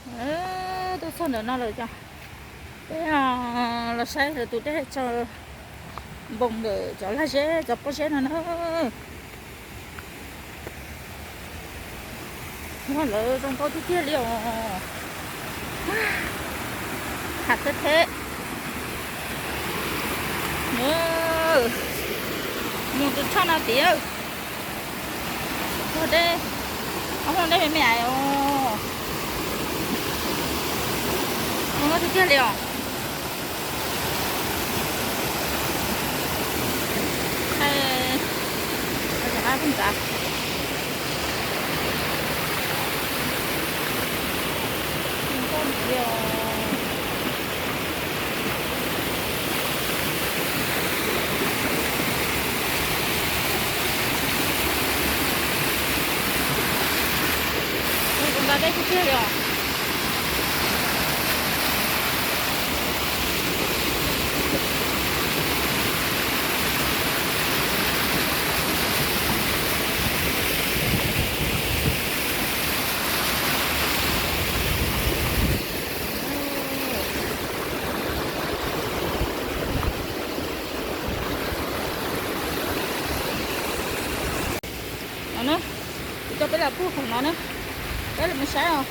Tuaj txog ntawm no lawm cov, peb los saib lawv tus dej tso npoo ntawm cov lag zeb cov pob zeb no na. Muag lawv zoo nkauj tiag tiag li os. Hav theb theb. Mus tus tshoj no tid. Muag dej, muag dej me me os. Zoo nkauj tiag tiag li os. Tus nqa dej tiag tiag li os. No na, kuv coj peb los pug hauv no na, peb los mus saib os.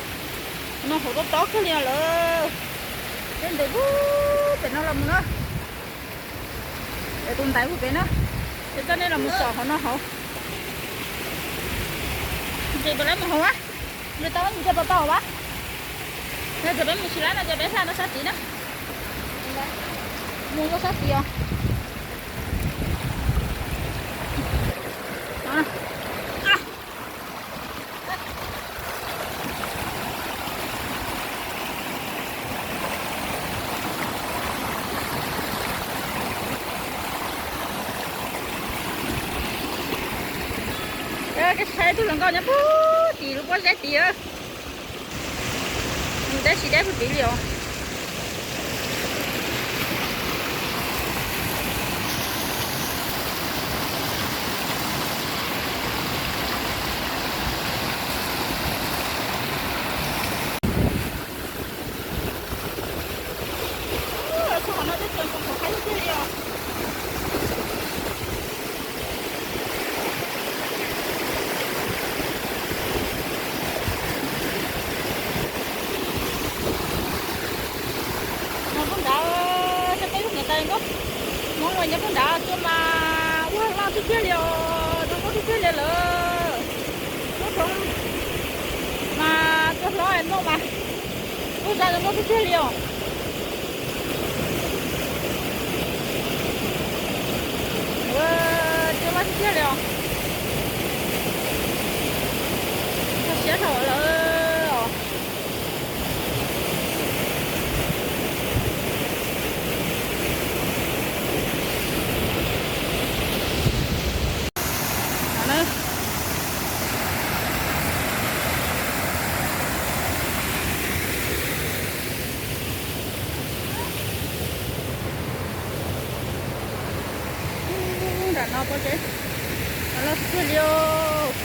No hauv tob tob kiag li lawm. Peb ntes pug pem no los mus na. Es tus ntaiv pug pem na, es coj nej los mus saib hauv no hauv. Ces peb los mus hauv a, nws tau mus kiag tau tau a. No ces peb mus tsis laib no ces peb hla no sab tid na. Mus rau sab tid os. Saib tus hluas nkauj nyob puag tim lub pob zeb tid. Nws deb tsis deb puag tid li os. Nyob puag nrad, saib peb lub niam tais nkauj Hmoob uas nyob puag nrad tuaj mas ua loj tiag tiag li os, zoo nkauj tiag tiag li lawm. Lub roob mas cua hlob noj mas ua zaj zoo nkauj tiag tiag li os. Cua loj tiag tiag li os. Kho siab dhau lawm os. Nram no pob zeb loj tiag tiag li os.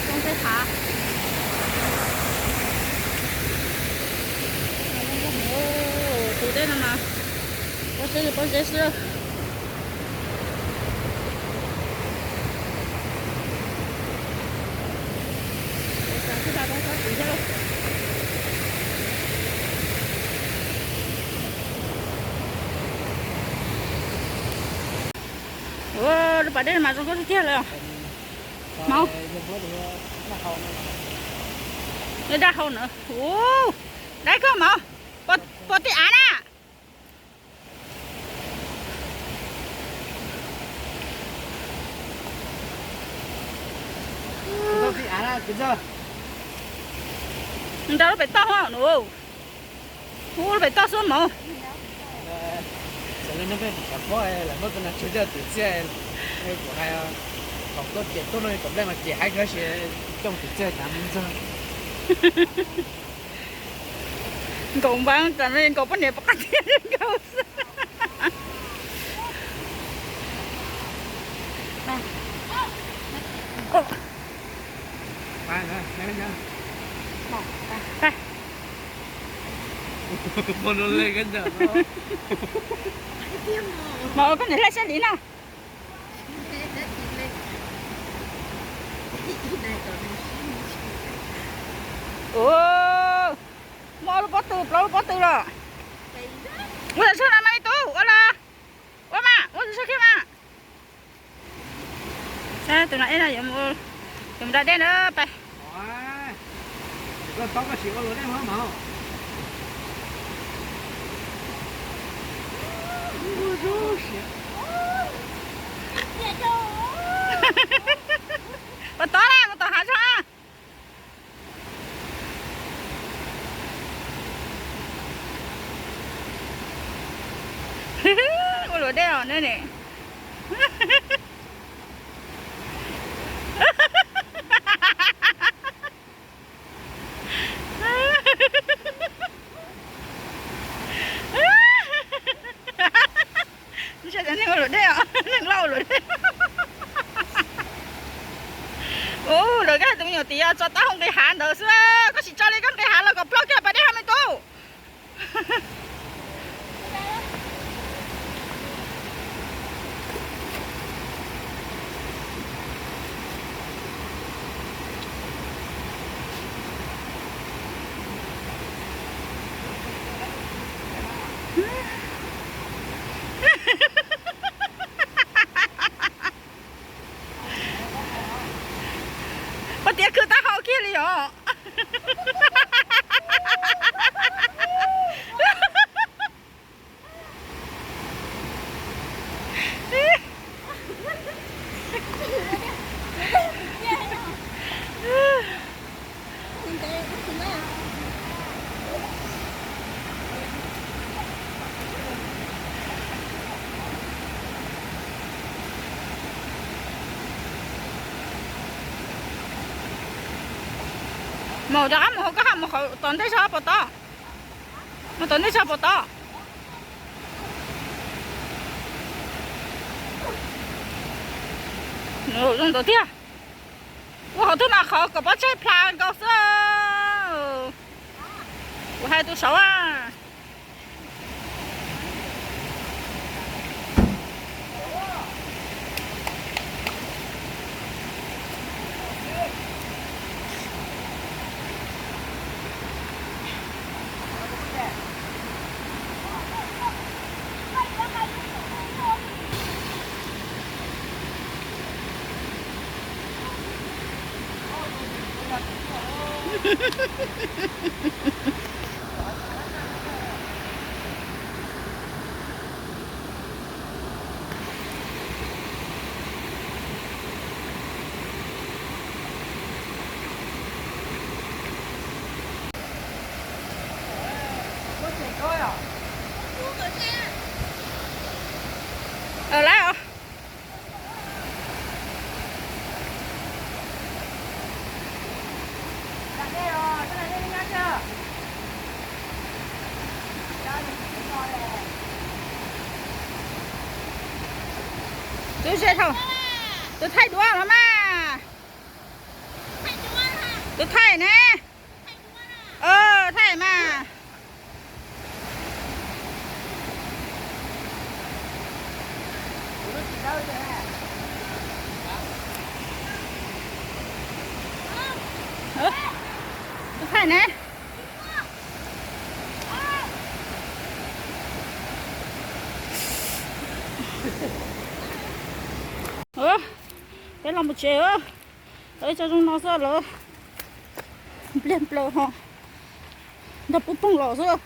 Zoo tej hav. Tus dej no mas pob zeb li pob zeb xwb. Ua, lub pas dej mas zoo nkauj tiag tiag li os. Hmoob, daj hau na. Ua, daj kawg hmoob. Puas tij av na? Nrau lub pem toj hos nus. Ub, lub pem toj xwb mog. Xav li no peb cov pob lam muab tus no tseg coj tim txiaj, kuv hais thaum tuaj tiam tuaj no kom nplej mas cem haib kawg si, coj tim txiaj cav mus ntxog. Nkaus npav tas nkaus poj niam pov qab tiag nkaus xwb. Mas ua koj niam hlais sab li no. Ua, muaj ob lub pob tw plaub lub pob tw los. Ua tau sab no mas ib tug ua los. Ua mas ua tau sab kiag mas. Tus no ib no yuav mus da dej na pais. Ua tod na mus tom hav zog. Ua luam dej os ne. Neeg ua luam dej os, neeg loj ua luam dej. Ua luam dej, tus me nyuam tid tso taub hau nqis hav ntawd xwb, koj tsis tso li koj nqis hav los kom ploj kiag pas dej hab me tub. Ua tiav khw taub hau kiag li os. Mus rov qab mus hauv, koj ho mus qhov tom ntej tso pov tob. Mus tom ntej tso pov tob. Zoo ntawd tiag. Ua qhov twg mas qhov kom pov tseg plhav nkaus xwb. Kuv hais tus saud a. Lawm os. Twb ze dhau, twb thaij duab no mas. Twb thaij ne. Thaij mas. Twb thaij ne. Peb los mus tsev, tau ib co zoo no xwb lawm. Npliag nplaws ho nrog pub poog los xwb.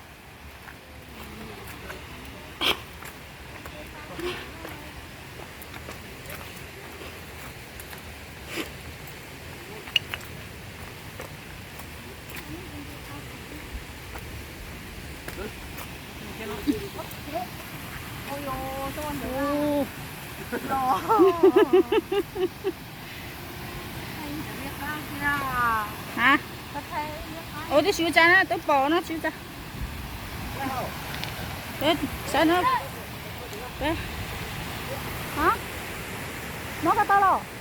Ua twb siv tsa na, twb pom no siv tsa. Peb saib na. Peb, ha, noj koj tau los?